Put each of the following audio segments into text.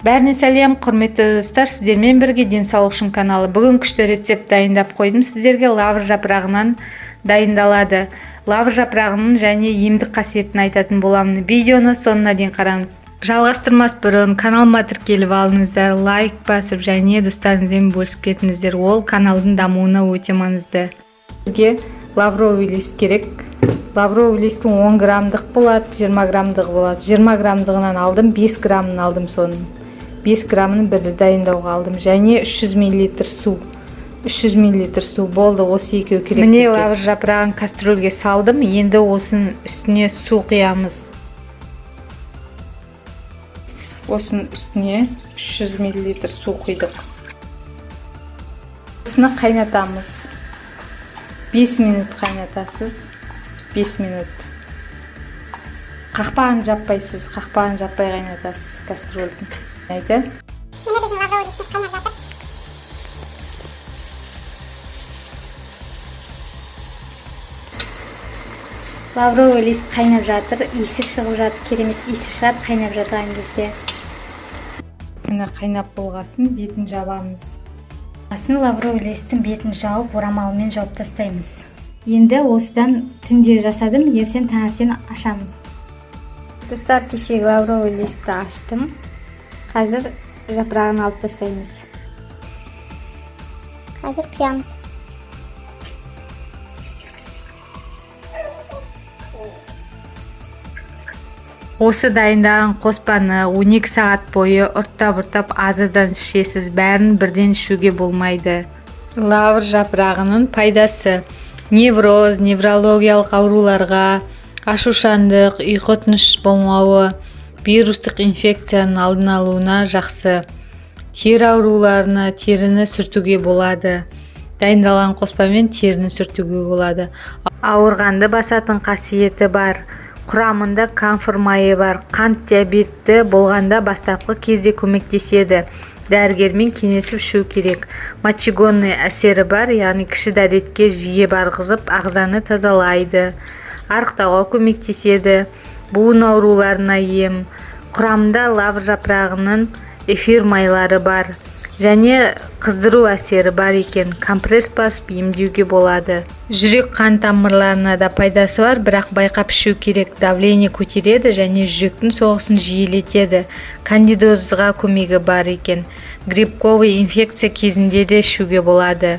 Бәріне сәлем, құрметті достар, сіздермен бірге Денсаулық үшін каналы. Бүгін күшті рецепт дайындап қойдым сіздерге. Лавр жапырағынан дайындалады. Лавр жапырағының және емдік қасиетін айтатын боламын. Видеоны соңына дейін қараңыз. Жалғастырмас бұрын каналыма тіркеліп алыңыздар, лайк басып және достарыңызбен бөлісіп кетіңіздер. Ол каналдың дамуына өте маңызды. Бізге лавровый лист керек. Лавровый листтің 10 граммдық болады, 20 граммдығы болады. 20 граммдығынан алдым, 5 граммын алдым соның. 5 граммын бірді дайындауға алдым. Және 300 мл су. 300 мл су болды, осы екеуі керек. Міне, лавр жапырағын кастрюльге салдым. Енді осының үстіне су құямыз. Осының үстіне 300 мл су құйдық. Осыны қайнатамыз. 5 минут қайнатасыз. 5 минут. Қақпағын жаппайсыз, қақпағын жаппай қайнатасыз кастрюльдің. Міне, біздің лавровый листіміз қайнап жатыр. Лавровый лист қайнап жатыр, иісі шығып жатыр, керемет иісі шығады қайнап жатқан кезде. Міне, қайнап болғасын бетін жабамыз. Асын лавровый листтің бетін жауып, орамалмен жауып тастаймыз. Енді осыдан түнде жасадым, ертең таңертең ашамыз. Достар, кешегі лавровый листті аштым. Қазір жапырағын алып тастаймыз. Қазір құямыз. Осы дайындаған қоспаны 12 сағат бойы ұрттап-ұрттап аз-аздан ішесіз, бәрін бірден ішуге болмайды. Лавр жапырағының пайдасы: невроз, неврологиялық ауруларға, ашушаңдық, ұйқы тыныш болмауы, вирустық инфекцияның алдын алуына жақсы. Тері ауруларына теріні сүртуге болады. Дайындалған қоспамен теріні сүртуге болады. Ауырғанды басатын қасиеті бар. Құрамында камфор майы бар. Қант диабеті болғанда бастапқы кезде көмектеседі. Дәрігермен кеңесіп ішу керек. Мочегонный әсері бар, яғни кіші дәретке жиі барғызып, ағзаны тазалайды. Арықтауға көмектеседі. Буын ауруларына ем. Құрамында лавр жапырағының эфир майлары бар. Және қыздыру әсері бар екен. Компресс басып емдеуге болады. Жүрек қан тамырларына да пайдасы бар, бірақ байқап ішу керек. Давление көтереді және жүректің соғысын жиілетеді. Кандидозға көмегі бар екен. Грибковый инфекция кезінде де ішуге болады.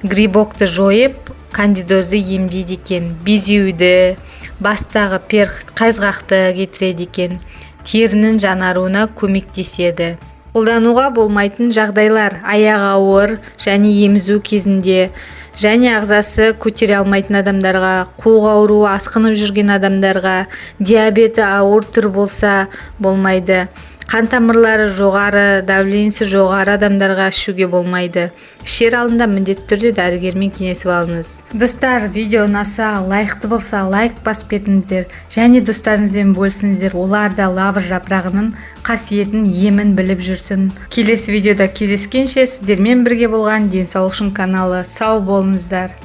Грибокты жойып, кандидозды емдейді екен. Безеуді, бастағы перх, қайызғақты кетіреді екен. Терінің жанаруына көмектеседі. Қолдануға болмайтын жағдайлар: аяғы ауыр және емізу кезінде, және ағзасы көтере алмайтын адамдарға, қуық ауруы асқынып жүрген адамдарға, диабеті ауыр түр болса болмайды. Қан тамырлары жоғары, давлениесі жоғары адамдарға ішуге болмайды. Ішер алдында міндетті түрде дәрігермен кеңесіп алыңыз. Достар, видео ұнаса, лайықты болса, лайк басып кетіңіздер және достарыңызбен бөлісіңіздер. Олар да лавр жапырағының қасиетін, емін біліп жүрсін. Келесі видеода кездескенше, сіздермен бірге болған Денсаулық үшін каналы. Сау болыңыздар.